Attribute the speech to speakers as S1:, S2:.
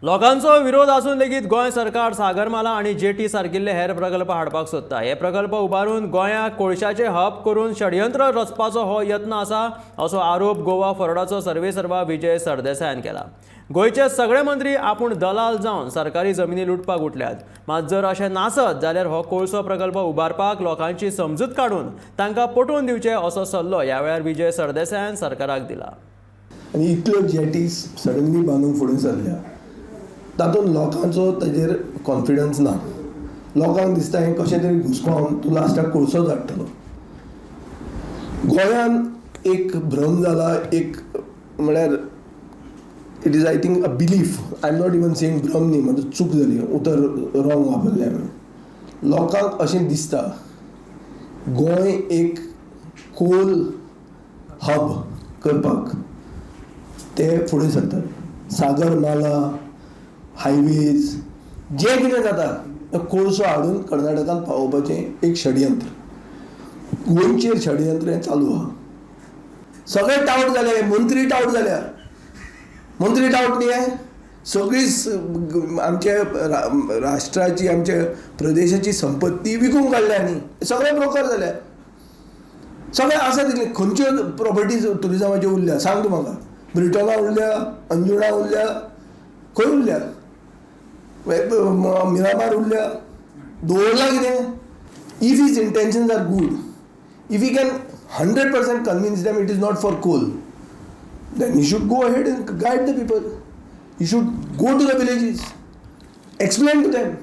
S1: लोकांचो विरोध आसून लेगीत गोंय सरकार सागरमाला आनी जेटी सारकिल्ले हेर प्रकल्प हाडपाक सोदता. हे प्रकल्प उबारून गोंयाक कोळशाचे हब करून षडयंत्र रचपाचो हो यत्न आसा असो आरोप गोवा फॉरवर्डाचो सर्वेसर्वा विजय सरदेसायान केला. गोंयचे सगळे मंत्री आपूण दलाल जावन सरकारी जमिनी लुटपाक उठल्यात. मात जर अशें नासत जाल्यार हो कोळसो प्रकल्प उबारपाक लोकांची समजूत काडून तांकां पटोवन दिवचें असो सल्लो ह्या वेळार विजय सरदेसायान सरकाराक दिला.
S2: आनी इतल्यो जेटीज सडनली बांदूंक फुडें सरल्या, तातूंत लोकांचो ताजेर कॉन्फिडन्स ना. लोकांक दिसता हें कशें तरी घुसपावन तूं लास्टाक कोळसोच हाडटलो. गोंयान एक भ्रम जाला, एक म्हळ्यार it is, I think, a belief. I am not even saying भ्रम न्ही, म्हाजो चूक जाली, उतर रॉंग वापरलें हांवें. लोकांक अशें दिसता गोंय एक कोल हब करपाक ते फुडें सरतात. सागरमाला, हायवेज, जें कितें जाता तें कोळसो हाडून कर्नाटकान पावोवपाचें एक षडयंत्र, गोंयचेर षडयंत्र हें चालू आहा. सगळे टावट जाले, मंत्री टावट जाल्या. मंत्री टावट न्ही, हे सगळी आमच्या राष्ट्राची, आमच्या प्रदेशाची संपत्ती विकूंक काडल्या आनी सगळे ब्रोकर जाल्या. सगळे आसा तितले. खंयच्यो प्रॉपर्टीज टुरिजमाच्यो उरल्या, सांग तूं म्हाका? ब्रिटना उरल्या, अंजुणा उरल्या, खंय उरल्या? मिरामार उरल्या? दवरला कितें? If his intentions are good, if he can 100% convince them it is not for coal, then he should go ahead and guide the people. He should go to the villages, explain to them.